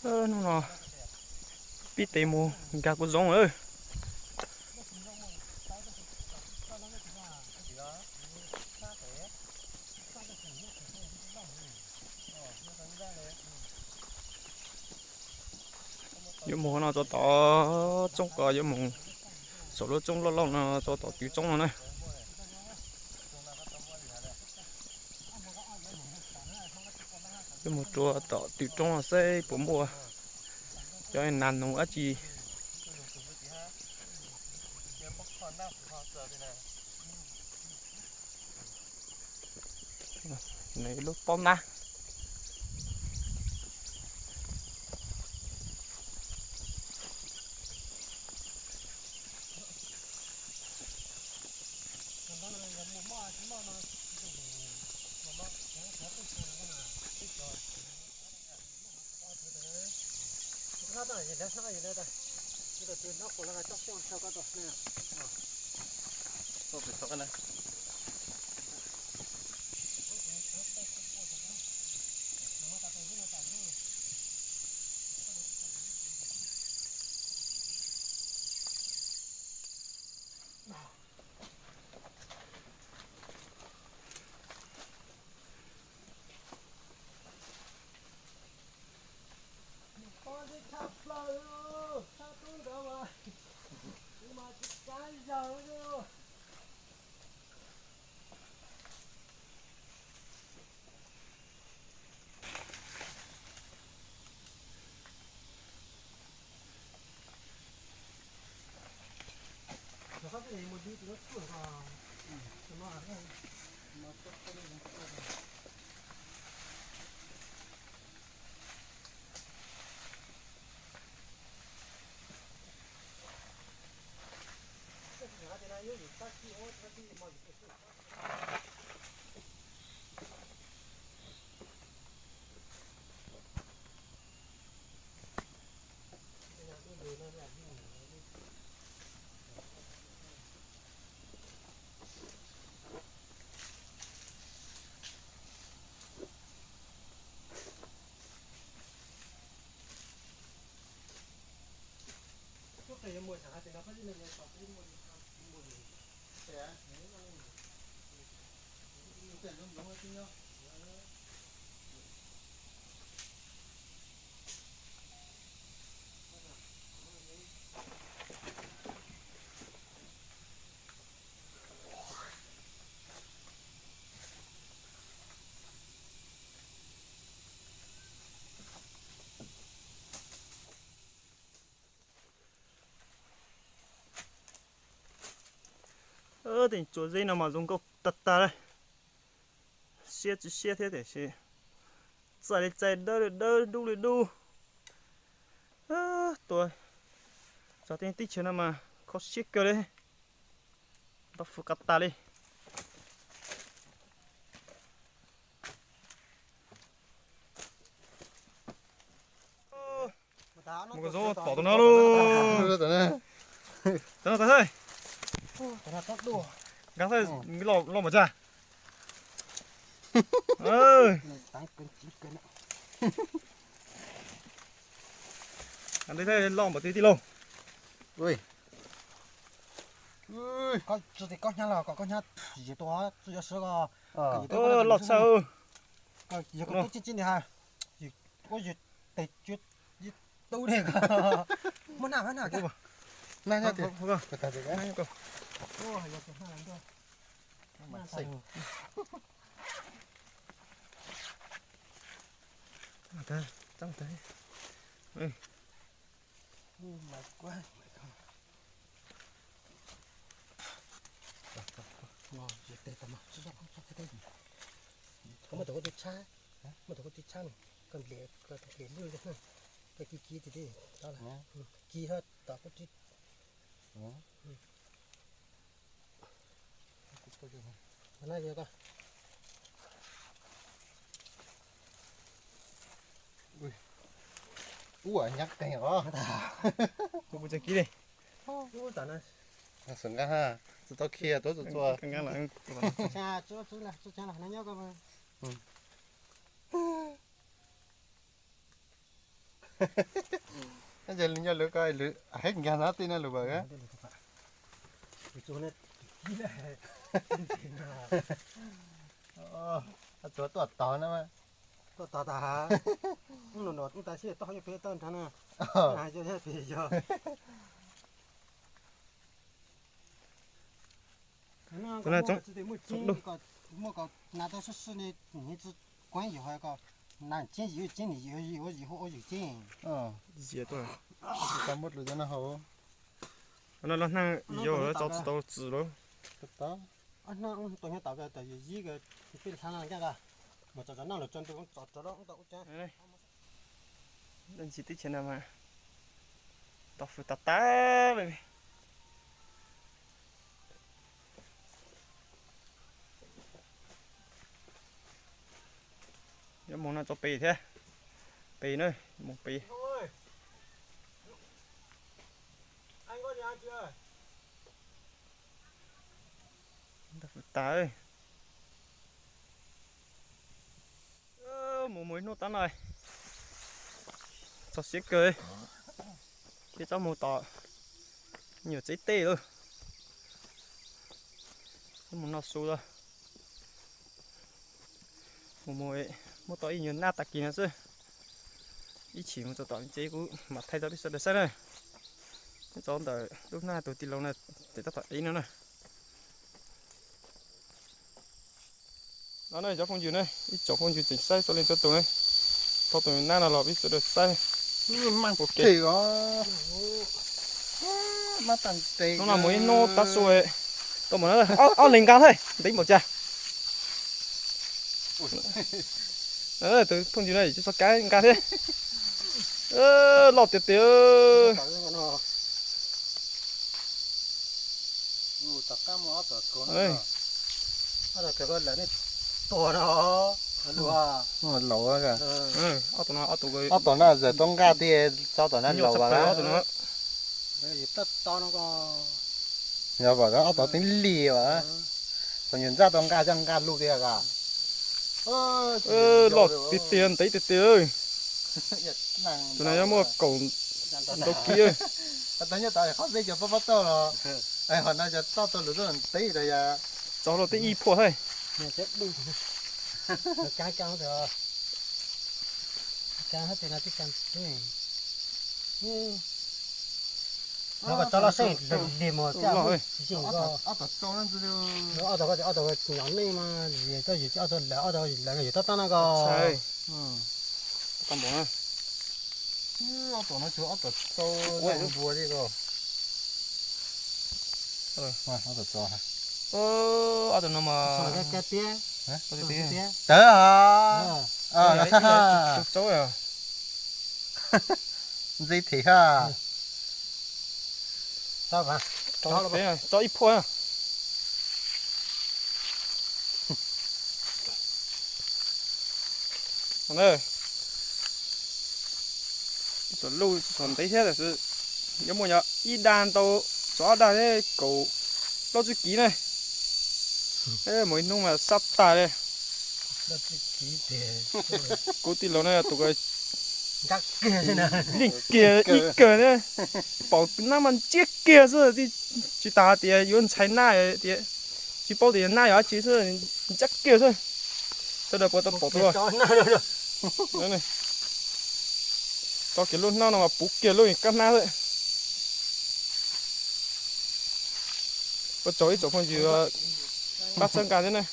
Hnub no pib tes mus nkag kuv zoov lawm. Yuav mus no rau tom roob ko, yuav mus saum lub roob loj loj no rau tom twg roob no na. Yuav mus rau tom twg roob no seb puas muaj cov nas noog dab tsi. Nws lub pob nab. Pob zeb tshaj plaws, tshaj tub ntawd mas, kuv mas tsis kav zaws li. Tej tsuas zeb no mas zoo nkauj tag tag li. Siab tsis siab thiab tiam sis txais li txais dawb li dawb dub li dub. Tua txog tej teb chaws no mas kho siab kawg li. Tau fwv qas tas li. Mus kom zoo tom tom no lauj. Tom no tom thawj. Nkag thawj, loj loj npaum tsawg. Nkag thawj loj npaum twg tij laug. Koj tsis tes koj hnyav los kom koj hnyav yim tua txuj yuav sawv ko. Loj tshaj. Yog koj tub tsis tsis ntawd ha. Ua yog tes tsuav tub ne ko. Muab naj muab naj. Muab tau koj tib tshab, muab tau koj tib tshab, koj nplias, koj nplias lwj, koj ci ci tim, ci ho tom koj tib. Ua nyab qeeg os. Kuv kuv tseem kib li. Xav nqa ha, tsis tau khiav tuav txuas txuas. Ces nco lawv ko lawv hais nkag ntawm tij na lus vawm. Tsuav tuaj tog na. Tuaj tog tas. Ub, no no tas sib toj yuav pem toj nrag na. Muaj kom na tau sib sib li, kuv tsis kuav yus ho kom na tseeb yus tseeb, yus ua yus ua yus tseeb. Zias tuaj. Tsis tau muab dlws cov no hauv. No los hneej yau tso tsis tau txwm lawm. Ob hnub tus nyob tom ko, yus yib ko, peb hla no nkaaj ko, mus tsom tsom noj los tso ntu tsom tso lawm tau ub tseeb. Dab ntsis teb chaws no mas tau fwv tas tas li. Yuav mus no tso pem thiab, pem na, mus pem. Ntag, fwv tas. Mus mus ib hnub tab no txog siab kawg, thiab tsob mus tom nyuam tsev tej lawm. Mus noj su lawm. Mus mus muab tau ib nyuag naj tag kis no xwb. Ib chim mus txog tom tsev kuv mam thaij rau peb sawv daws saib na. Nyob rau ntawm lub hnab tus tij laug na, ces tab tom ev no na. No ne cov phooj ywg ne, ib tsoom phooj ywg tseem saib txhua leej txhua tus ne, thauj tus nab no los peb sawv daws saib. Hnub no mus ib hnub tav su, tau npaum no, ob leeg nqa thiab ntev npaum cas. Tus phooj ywg no tsis txhob kav nqa thiab. Loj tiag tiag. Laus, ob tug no zam tau nqaj tiag, tso tom no laus as. Yog vam ob tog teeb li as, txom nyem ntsaj tau nqaj coj nqaj luj tiag as. Loj tiag tiag, ntev tiag tiag. Tus no yuav muaj kaum ntau kis. Tau nyob tod qhov peb cov pob pob tauj los, ho no cov tauj tau lus tau ntev tas yog txog luaj teb ib phuaj thiab. Tso los seej li mus caj, ob tog nyom nej mas, ob tog lawm, ob tog lawm yus tab tab no ko. Ob tog no tsuas ob tog txau npua li ko. Ob tog no mas, tawv ha. Ntxi thim ha. Tso ib phuaj. Txom luj txom ntev thiab, yuav muaj yog ib dag ntau, txog ob dag thiab kaum plaub tsib kis ne. Mus ib hnub mas sab tag li. Kuv tij laug no tus ko yeej kiag ib kawg ne, pom nab mas ntsiab kiag xwb, tsis tas tias yuav ntshai nab tias, tsis paub tias nab yog dab tsi xwb, ntsiab kiag xwb. Sawv daws puas tau pom tus tso kiag lub hnab no mas puv kiag lub kab hnab xwb. Ua tsaug ib tsoom phooj ywg pab txhawb nqa thiab na.